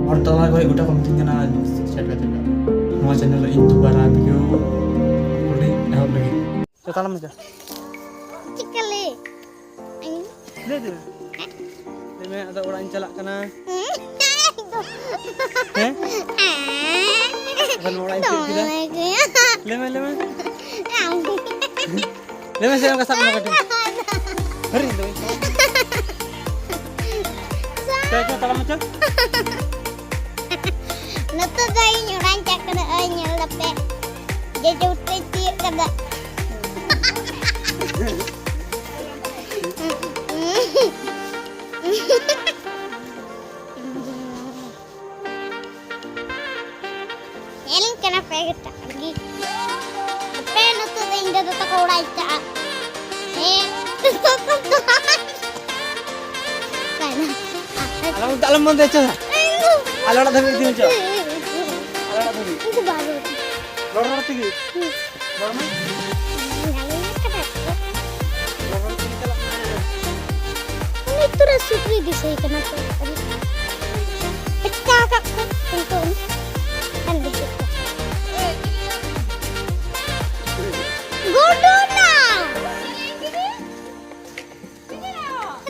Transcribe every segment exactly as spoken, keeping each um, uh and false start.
ᱦᱚᱲ ᱛᱟᱞᱟ ᱠᱷᱚᱱ ᱜᱚᱴᱟ ᱠᱚ ᱢᱤᱛᱟᱹᱧ ᱠᱟᱱᱟ, ᱪᱮᱫ ᱞᱮᱠᱟ ᱪᱮᱫ ᱞᱮᱠᱟ ᱱᱚᱣᱟ ᱪᱮᱱᱮᱞ ᱨᱮ ᱤᱧ ᱫᱩᱵᱟᱨᱟ ᱵᱷᱤᱰᱤᱭᱳ ᱟᱯᱞᱳᱰ ᱤᱧ ᱮᱦᱚᱵ ᱞᱟᱹᱜᱤᱫ᱾ ᱛᱚ ᱛᱟᱲᱟᱢ ᱢᱮ ᱪᱚ᱾ ᱪᱤᱠᱟᱹ ᱞᱮ? ᱞᱟᱹᱭ ᱫᱟᱹᱧ᱾ ᱞᱟᱹᱭ ᱢᱮ, ᱟᱫᱚ ᱚᱲᱟᱜ ᱤᱧ ᱪᱟᱞᱟᱜ ᱠᱟᱱᱟ᱾ ᱦᱮᱸ? ᱮᱠᱷᱚᱱ ᱚᱲᱟᱜ ᱤᱧ ᱛᱤᱭᱳᱜ ᱠᱮᱫᱟ᱾ ᱞᱟᱹᱭ ᱢᱮ, ᱞᱟᱹᱭ ᱢᱮ᱾ ᱞᱟᱹᱭ ᱢᱮ ᱥᱮ, ᱚᱱᱠᱟ ᱥᱟᱵ ᱢᱮ ᱠᱟᱹᱴᱤᱡ᱾ ᱦᱟᱹᱨᱤᱡ ᱫᱚ᱾ ᱪᱚ, ᱪᱚ, ᱛᱟᱲᱟᱢ ᱢᱮ, ᱪᱚ᱾ ᱱᱤᱛᱚᱜ ᱫᱚ ᱤᱧ ᱚᱲᱟᱜ ᱤᱧ ᱪᱟᱞᱟᱜ ᱠᱟᱱᱟ᱾ ᱳᱭ ᱧᱮᱞ ᱫᱟᱯᱮ, ᱡᱮ ᱡᱩᱛ ᱛᱮᱧ ᱛᱤᱭᱳᱜ ᱠᱟᱫᱟ᱾ ᱧᱮᱞᱤᱧ ᱠᱟᱱᱟ ᱯᱮ ᱜᱮ ᱴᱟᱠᱟ ᱜᱮ᱾ ᱯᱮ ᱱᱩᱛᱩ ᱫᱚ ᱤᱧ ᱫᱟᱫᱟ ᱛᱟᱠᱚ ᱚᱲᱟᱜ ᱤᱧ ᱪᱟᱜᱼᱟ᱾ ᱦᱮᱸ, ᱱᱩᱛᱩ ᱠᱚ ᱫᱚ᱾ ᱟᱞᱚᱢ, ᱟᱞᱚᱢ ᱵᱚᱱᱫᱚᱭᱟ, ᱪᱚ᱾ ᱟᱞᱮ ᱚᱲᱟᱜ ᱫᱷᱟᱹᱵᱤᱡ ᱤᱫᱤ ᱢᱮ, ᱪᱚ᱾ ᱟᱞᱮ ᱚᱲᱟᱜ ᱫᱷᱟᱹᱵᱤᱡ᱾ ᱤᱧ ᱫᱚ ᱵᱟᱝ ᱨᱚᱲ᱾ ᱨᱚᱲ ᱨᱚᱲ ᱛᱮᱜᱮ᱾ ᱨᱚᱲ ᱢᱮ᱾ ᱧᱟᱢᱤᱧ ᱠᱟᱱᱟ ᱠᱚ᱾ ᱨᱚᱲ ᱨᱚᱲ ᱛᱮᱜᱮ ᱪᱟᱞᱟᱜ ᱢᱮ᱾ ᱩᱱᱤ ᱛᱚᱨᱟ ᱥᱩᱠᱨᱤ ᱫᱤᱥᱟᱹᱭ ᱠᱟᱱᱟ ᱛᱚ᱾ ᱟᱪᱠᱟ ᱟᱠᱟᱫ ᱠᱚ ᱩᱱᱠᱩ ᱩᱱᱤ᱾ ᱟᱨ ᱵᱤᱡᱤ ᱠᱚ᱾ ᱜᱩᱰᱩ ᱱᱟ᱾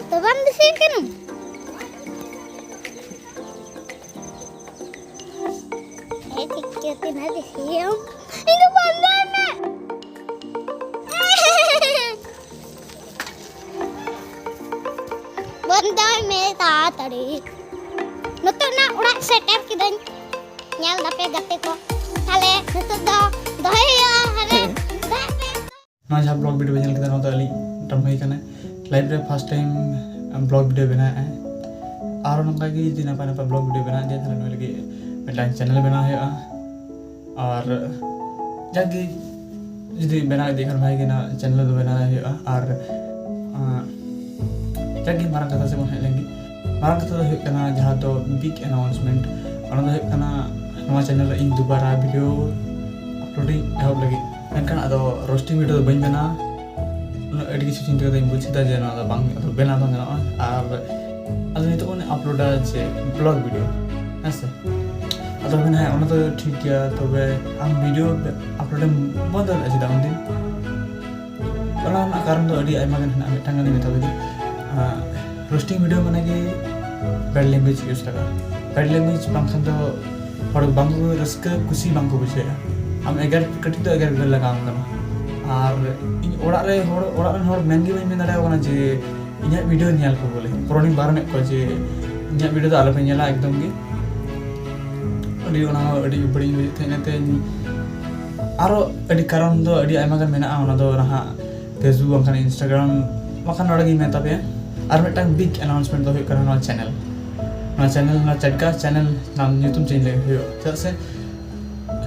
ᱛᱚ ᱵᱟᱢ ᱫᱤᱥᱟᱹᱭ ᱠᱟᱱᱟ? ᱮ ᱪᱤᱠᱟᱹ ᱛᱮᱱᱟ ᱫᱤᱥᱟᱹᱭᱟᱢ? ᱤᱧ ᱫᱚ ᱵᱟᱢ ᱫᱟᱲᱮᱭᱟᱜᱼᱟ᱾ ᱵᱚᱱᱫᱚᱭ ᱢᱮ ᱛᱟᱲᱟᱛᱟᱲᱤ᱾ ᱱᱤᱛᱚᱜ ᱱᱟ ᱚᱲᱟᱜ ᱥᱮᱴᱮᱨ ᱠᱤᱫᱟᱹᱧ᱾ ᱧᱮᱞ ᱫᱟᱯᱮ ᱜᱟᱛᱮ ᱠᱚ᱾ ᱛᱟᱦᱞᱮ ᱱᱤᱛᱚᱜ ᱫᱚ ᱫᱚᱦᱚᱭ ᱦᱩᱭᱩᱜᱼᱟ᱾ ᱦᱟᱱᱮ ᱫᱚᱦᱚᱭ ᱯᱮ᱾ ᱱᱚᱣᱟ ᱡᱟᱦᱟᱸ ᱵᱞᱚᱜ ᱵᱷᱤᱰᱤᱭᱳ ᱯᱮ ᱧᱮᱞ ᱠᱮᱫᱟ, ᱱᱚᱣᱟ ᱫᱚ ᱟᱹᱞᱤᱧ ᱴᱟᱢᱦᱟᱹᱭ ᱠᱟᱱᱟ᱾ ᱞᱟᱭᱤᱯᱷ ᱨᱮ ᱯᱷᱟᱥᱴ ᱴᱟᱭᱤᱢ ᱵᱞᱚᱜ ᱵᱷᱤᱰᱤᱭᱳ ᱵᱮᱱᱟᱣᱮᱫᱼᱟᱭ᱾ ᱟᱨᱚ ᱱᱚᱝᱠᱟ ᱜᱮ ᱡᱩᱫᱤ ᱱᱟᱯᱟᱭ ᱱᱟᱯᱟᱭ ᱵᱞᱚᱜ ᱵᱷᱤᱰᱤᱭᱳ ᱵᱮᱱᱟᱣ ᱤᱫᱤᱭᱟ, ᱛᱟᱦᱞᱮ ᱱᱩᱭ ᱞᱟᱹᱜᱤᱫ ᱢᱤᱫᱴᱟᱝ ᱪᱮᱱᱮᱞ ᱵᱮᱱᱟᱣ ᱦᱩᱭᱩᱜᱼᱟ᱾ ᱟᱨ ᱡᱟᱜᱮ ᱡᱩᱫᱤ ᱵᱮᱱᱟᱣ ᱤᱫᱤ ᱠᱷᱟᱱ ᱵᱷᱟᱜᱮ ᱜᱮ, ᱱᱟᱜ ᱪᱮᱱᱮᱞ ᱫᱚ ᱵᱮᱱᱟᱣ ᱦᱩᱭᱩᱜᱼᱟ᱾ ᱟᱨ, ᱟᱸ, ᱡᱟᱜᱮ ᱢᱟᱨᱟᱝ ᱠᱟᱛᱷᱟ ᱥᱮᱫ ᱵᱚᱱ ᱦᱮᱡ ᱞᱮᱱ ᱜᱮ᱾ ᱢᱟᱨᱟᱝ ᱠᱟᱛᱷᱟ ᱫᱚ ᱦᱩᱭᱩᱜ ᱠᱟᱱᱟ ᱡᱟᱦᱟᱸ ᱫᱚ ᱵᱤᱜᱽ ᱟᱱᱟᱣᱩᱱᱥᱢᱮᱱᱴ, ᱚᱱᱟ ᱫᱚ ᱦᱩᱭᱩᱜ ᱠᱟᱱᱟ ᱱᱚᱣᱟ ᱪᱮᱱᱮᱞ ᱨᱮ ᱤᱧ ᱫᱩᱵᱟᱨᱟ ᱵᱷᱤᱰᱤᱭᱳ ᱟᱯᱞᱳᱰ ᱤᱧ ᱮᱦᱚᱵ ᱞᱟᱹᱜᱤᱫ᱾ ᱢᱮᱱᱠᱷᱟᱱ ᱟᱫᱚ ᱨᱳᱥᱴᱤᱝ ᱵᱷᱤᱰᱤᱭᱳ ᱫᱚ ᱵᱟᱹᱧ ᱵᱮᱱᱟᱣᱟ᱾ ᱩᱱᱟᱹᱜ ᱟᱹᱰᱤ ᱠᱤᱪᱷᱩ ᱪᱤᱱᱛᱟᱹ ᱠᱟᱛᱮ ᱤᱧ ᱵᱩᱡᱽ ᱠᱮᱫᱟ ᱡᱮ ᱱᱚᱣᱟ ᱫᱚ ᱵᱟᱝ, ᱟᱫᱚ ᱵᱮᱱᱟᱣ ᱵᱟᱝ ᱜᱟᱱᱚᱜᱼᱟ᱾ ᱟᱨ ᱟᱫᱚ ᱱᱤᱛᱚᱜ ᱵᱚᱱ ᱟᱯᱞᱳᱰᱟ ᱡᱮ ᱵᱞᱚᱜ ᱵᱷᱤᱰᱤᱭᱳ᱾ ᱦᱮᱸ ᱥᱮ? ᱟᱫᱚ ᱢᱮᱱᱟ, ᱦᱮᱸ, ᱚᱱᱟ ᱫᱚ ᱴᱷᱤᱠ ᱜᱮᱭᱟ, ᱛᱚᱵᱮ ᱟᱢ ᱵᱷᱤᱰᱤᱭᱳ ᱟᱯᱞᱳᱰ ᱮᱢ ᱵᱚᱱᱫᱚ ᱞᱮᱫᱟ ᱪᱮᱫᱟᱜ ᱩᱱᱫᱤᱱ? ᱚᱱᱟ ᱨᱮᱱᱟᱜ ᱠᱟᱨᱚᱱ ᱫᱚ ᱟᱹᱰᱤ ᱟᱭᱢᱟ ᱜᱟᱱ ᱦᱮᱱᱟᱜᱼᱟ᱾ ᱢᱤᱫᱴᱟᱝ ᱜᱟᱱᱤᱧ ᱢᱮᱛᱟ ᱯᱮᱜᱮ᱾ ᱨᱳᱥᱴᱤᱝ ᱵᱷᱤᱰᱤᱭᱳ ᱢᱟᱱᱮ ᱜᱮ ᱵᱮᱰ ᱞᱮᱝᱜᱩᱭᱮᱡᱽ ᱤᱭᱩᱡᱽ ᱞᱟᱜᱟᱜᱼᱟ᱾ ᱵᱮᱰ ᱞᱮᱝᱜᱩᱭᱮᱡᱽ ᱵᱟᱝᱠᱷᱟᱱ ᱫᱚ ᱦᱚᱲ ᱵᱟᱝᱠᱚ ᱨᱟᱹᱥᱠᱟᱹ, ᱠᱩᱥᱤ ᱵᱟᱝᱠᱚ ᱵᱩᱡᱷᱟᱹᱣᱟ᱾ ᱟᱢ ᱮᱜᱮᱨ, ᱠᱟᱹᱴᱤᱡ ᱫᱚ ᱮᱜᱮᱨ ᱜᱮ ᱞᱟᱜᱟᱣᱟᱢ ᱠᱟᱱᱟ᱾ ᱟᱨ ᱤᱧ ᱚᱲᱟᱜ ᱨᱮ ᱦᱚᱲ, ᱚᱲᱟᱜ ᱨᱮᱱ ᱦᱚᱲ ᱢᱮᱱ ᱜᱮ ᱵᱟᱹᱧ ᱢᱮᱱ ᱫᱟᱲᱮᱭᱟᱠᱚ ᱠᱟᱱᱟ ᱡᱮ ᱤᱧᱟᱹᱜ ᱵᱷᱤᱰᱤᱭᱳ ᱧᱮᱞ ᱯᱮ ᱵᱚᱞᱮ᱾ ᱯᱩᱨᱟᱹᱧ ᱵᱟᱨᱚᱱᱮᱫ ᱠᱚᱣᱟ ᱡᱮ ᱤᱧᱟᱹᱜ ᱵᱷᱤᱰᱤᱭᱳ ᱫᱚ ᱟᱞᱚᱯᱮ ᱧᱮᱞᱟ ᱮᱠᱫᱚᱢ ᱜᱮ᱾ ᱟᱹᱰᱤ, ᱚᱱᱟ ᱦᱚᱸ ᱟᱹᱰᱤ ᱵᱟᱹᱲᱤᱡ ᱤᱧ ᱵᱩᱡᱮᱫ ᱛᱟᱦᱮᱸᱫ᱾ ᱤᱱᱟᱹᱛᱮ ᱟᱨᱚ ᱟᱹᱰᱤ ᱠᱟᱨᱚᱱ ᱫᱚ ᱟᱹᱰᱤ ᱟᱭᱢᱟ ᱜᱟᱱ ᱢᱮᱱᱟᱜᱼᱟ, ᱚᱱᱟ ᱫᱚ ᱱᱟᱦᱟᱜ Facebook ᱵᱟᱝᱠᱷᱟᱱ Instagram, ᱵᱟᱝᱠᱷᱟᱱ ᱱᱚᱰᱮ ᱜᱤᱧ ᱢᱮᱛᱟ ᱯᱮᱭᱟ᱾ ᱟᱨ ᱢᱤᱫᱴᱟᱝ ᱵᱤᱜᱽ ᱟᱱᱟᱣᱩᱱᱥᱢᱮᱱᱴ ᱫᱚ ᱦᱩᱭᱩᱜ ᱠᱟᱱᱟ ᱱᱚᱣᱟ ᱪᱮᱱᱮᱞ᱾ ᱱᱚᱣᱟ ᱪᱮᱱᱮᱞ, ᱱᱚᱣᱟ ᱪᱮᱰᱠᱟ ᱪᱮᱱᱮᱞ ᱱᱟᱢ ᱧᱩᱛᱩᱢ ᱪᱮᱧᱡᱽ ᱞᱟᱹᱜᱤᱫ ᱦᱩᱭᱩᱜᱼᱟ, ᱪᱮᱫᱟᱜ ᱥᱮ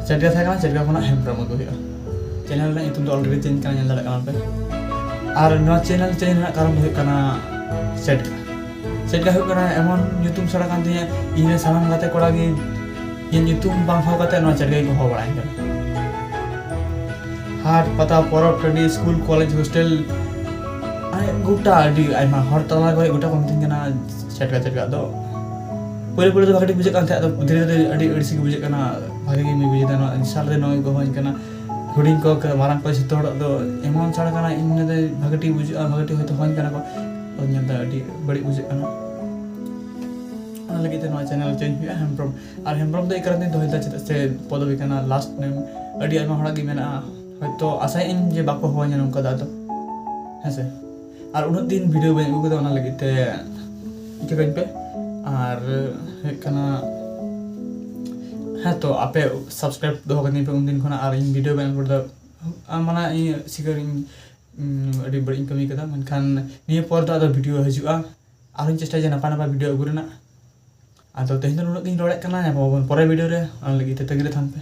ᱪᱮᱰᱠᱟ ᱛᱟᱦᱮᱸ ᱠᱟᱱᱟ, ᱪᱮᱰᱠᱟ ᱠᱷᱚᱱᱟᱜ ᱦᱮᱢᱵᱨᱚᱢ ᱟᱹᱜᱩ ᱦᱩᱭᱩᱜᱼᱟ᱾ ᱪᱮᱱᱮᱞ ᱨᱮᱱᱟᱜ ᱧᱩᱛᱩᱢ ᱫᱚ ᱚᱞᱨᱮᱰᱤ ᱪᱮᱧᱡᱽ ᱠᱟᱱᱟ, ᱧᱮᱞ ᱫᱟᱲᱮᱭᱟᱜ ᱠᱟᱱᱟ ᱯᱮ᱾ ᱟᱨ ᱱᱚᱣᱟ ᱪᱮᱱᱮᱞ ᱪᱮᱧᱡᱽ ᱨᱮᱱᱟᱜ ᱠᱟᱨᱚᱱ ᱫᱚ ᱦᱩᱭᱩᱜ ᱠᱟᱱᱟ ᱪᱮᱰᱠᱟ᱾ ᱪᱮᱰᱠᱟ ᱦᱩᱭᱩᱜ ᱠᱟᱱᱟ ᱮᱢᱚᱱ ᱧᱩᱛᱩᱢ ᱥᱟᱲᱟ ᱠᱟᱱ ᱛᱤᱧᱟᱹ, ᱤᱧ ᱨᱮᱱ ᱥᱟᱱᱟᱢ ᱜᱟᱛᱮ ᱠᱚᱲᱟ ᱜᱮ ᱤᱧᱟᱹᱜ ᱧᱩᱛᱩᱢ ᱵᱟᱝ ᱦᱚᱦᱚ ᱠᱟᱛᱮ ᱱᱚᱣᱟ ᱪᱮᱰᱠᱟ ᱜᱮᱠᱚ ᱦᱚᱦᱚ ᱵᱟᱲᱟᱧ ᱠᱟᱱᱟ᱾ ᱦᱟᱴ, ᱯᱟᱛᱟ, ᱯᱚᱨᱚᱵᱽ, ᱴᱟᱺᱰᱤ, ᱥᱠᱩᱞ, ᱠᱚᱞᱮᱡᱽ, ᱦᱳᱥᱴᱮᱞ, ᱢᱟᱱᱮ ᱜᱚᱴᱟ ᱟᱹᱰᱤ ᱟᱭᱢᱟ ᱦᱚᱲ ᱛᱟᱞᱟ ᱠᱚᱨᱮ ᱜᱚᱴᱟ ᱠᱚ ᱢᱤᱛᱟᱹᱧ ᱠᱟᱱᱟ ᱪᱮᱰᱠᱟ, ᱪᱮᱰᱠᱟ᱾ ᱫᱚ ᱯᱳᱭᱞᱳ ᱯᱳᱭᱞᱳ ᱫᱚ ᱵᱷᱟᱜᱮ ᱴᱷᱤᱠ ᱵᱩᱡᱷᱟᱹᱜ ᱠᱟᱱ ᱛᱟᱦᱮᱸᱫ, ᱟᱫᱚ ᱫᱷᱤᱨᱮ ᱫᱷᱤᱨᱮ ᱟᱹᱰᱤ ᱟᱹᱲᱤᱥ ᱜᱮ ᱵᱩᱡᱷᱟᱹᱜ ᱠᱟᱱᱟ, ᱵᱷᱟᱜᱮ ᱜᱮ ᱵᱩᱡᱷᱟᱹᱣ ᱫᱟ ᱱᱚᱣᱟ ᱤᱱᱥᱴᱟ ᱨᱮ ᱱᱚᱣᱟ ᱜᱮᱠᱚ ᱦᱚᱦᱚᱧ ᱠᱟᱱᱟ᱾ ᱦᱩᱰᱤᱧ ᱠᱚ, ᱢᱟᱨᱟᱝ ᱠᱚ, ᱡᱷᱚᱛᱚ ᱦᱚᱲᱟᱜ ᱫᱚ ᱮᱢᱚᱱ ᱥᱟᱲᱟ ᱠᱟᱱᱟ, ᱤᱧ ᱢᱮᱱᱫᱟ ᱵᱷᱟᱜᱮ ᱴᱷᱤᱠ ᱵᱩᱡᱷᱟᱹᱜᱼᱟ, ᱵᱷᱟᱜᱮ ᱴᱷᱤᱠ ᱦᱚᱭᱛᱳ ᱦᱚᱦᱚᱧ ᱠᱟᱱᱟ ᱠᱚ, ᱟᱫᱚ ᱧᱮᱞ ᱫᱟ ᱟᱹᱰᱤ ᱵᱟᱹᱲᱤᱡ ᱵᱩᱡᱷᱟᱹᱜ ᱠᱟᱱᱟ᱾ ᱚᱱᱟ ᱞᱟᱹᱜᱤᱫ ᱛᱮ ᱱᱚᱣᱟ ᱪᱮᱱᱮᱞ ᱪᱮᱧᱡᱽ ᱦᱩᱭᱩᱜᱼᱟ ᱦᱮᱢᱵᱨᱚᱢ᱾ ᱟᱨ ᱦᱮᱢᱵᱨᱚᱢ ᱫᱚ ᱮᱭ ᱠᱟᱨᱚᱱ ᱛᱮᱧ ᱫᱚᱦᱚᱭᱮᱫᱟ, ᱪᱮᱫᱟᱜ ᱥᱮ ᱯᱚᱫᱚᱵᱤ ᱠᱟᱱᱟ, ᱞᱟᱥᱴ ᱱᱮᱢ ᱟᱹᱰᱤ ᱟᱭᱢᱟ ᱦᱚᱲᱟᱜ ᱜᱮ ᱢᱮᱱᱟᱜᱼᱟ, ᱦᱚᱭᱛᱳ ᱟᱥᱟᱭᱟᱹᱧ ᱡᱮ ᱵᱟᱠᱚ ᱦᱚᱦᱚᱧᱟ ᱱᱚᱝᱠᱟ ᱫᱚ ᱟᱫᱚ, ᱦᱮᱸ ᱥᱮ? ᱟᱨ ᱩᱱᱟᱹᱜ ᱫᱤᱱ ᱵᱷᱤᱰᱤᱭᱳ ᱵᱟᱹᱧ ᱟᱹᱜᱩ ᱠᱟᱫᱟ, ᱚᱱᱟ ᱞᱟᱹᱜᱤᱫ ᱛᱮ ᱤᱠᱟᱹ ᱠᱟᱹᱧ ᱯᱮ᱾ ᱟᱨ ᱦᱩᱭᱩᱜ ᱠᱟᱱᱟ, ᱦᱮᱸ ᱛᱚ, ᱟᱯᱮ ᱥᱟᱵᱥᱠᱨᱟᱭᱤᱵ ᱫᱚᱦᱚ ᱠᱟᱹᱫᱤᱧ ᱯᱮ ᱩᱱᱫᱤᱱ ᱠᱷᱚᱱᱟᱜ, ᱟᱨ ᱤᱧ ᱵᱷᱤᱰᱤᱭᱳ ᱵᱟᱹᱧ ᱟᱯᱞᱳᱰ ᱫᱟ, ᱟᱨ ᱢᱟᱱᱮ ᱤᱧ ᱥᱤᱠᱟᱹᱨ ᱤᱧ, ᱩᱸ, ᱟᱹᱰᱤ ᱵᱟᱹᱲᱤᱡ ᱤᱧ ᱠᱟᱹᱢᱤ ᱠᱟᱫᱟ, ᱢᱮᱱᱠᱷᱟᱱ ᱱᱤᱭᱟᱹ ᱯᱚᱨ ᱫᱚ ᱟᱫᱚ ᱵᱷᱤᱰᱤᱭᱳ ᱦᱤᱡᱩᱜᱼᱟ, ᱟᱨᱦᱚᱸᱧ ᱪᱮᱥᱴᱟᱭᱟ ᱡᱮ ᱱᱟᱯᱟᱭ ᱱᱟᱯᱟᱭ ᱵᱷᱤᱰᱤᱭᱳ ᱟᱹᱜᱩ ᱨᱮᱱᱟᱜ᱾ ᱟᱫᱚ ᱛᱮᱦᱮᱧ ᱫᱚ ᱱᱩᱱᱟᱹᱜ ᱜᱤᱧ ᱨᱚᱲᱮᱫ ᱠᱟᱱᱟ, ᱧᱟᱯᱟᱢ ᱟᱵᱚᱱ ᱯᱚᱨᱮ ᱵᱷᱤᱰᱤᱭᱳ ᱨᱮ, ᱚᱱᱟ ᱞᱟᱹᱜᱤᱫ ᱛᱮ ᱛᱟᱺᱜᱤ ᱨᱮ ᱛᱟᱦᱮᱱ ᱯᱮ᱾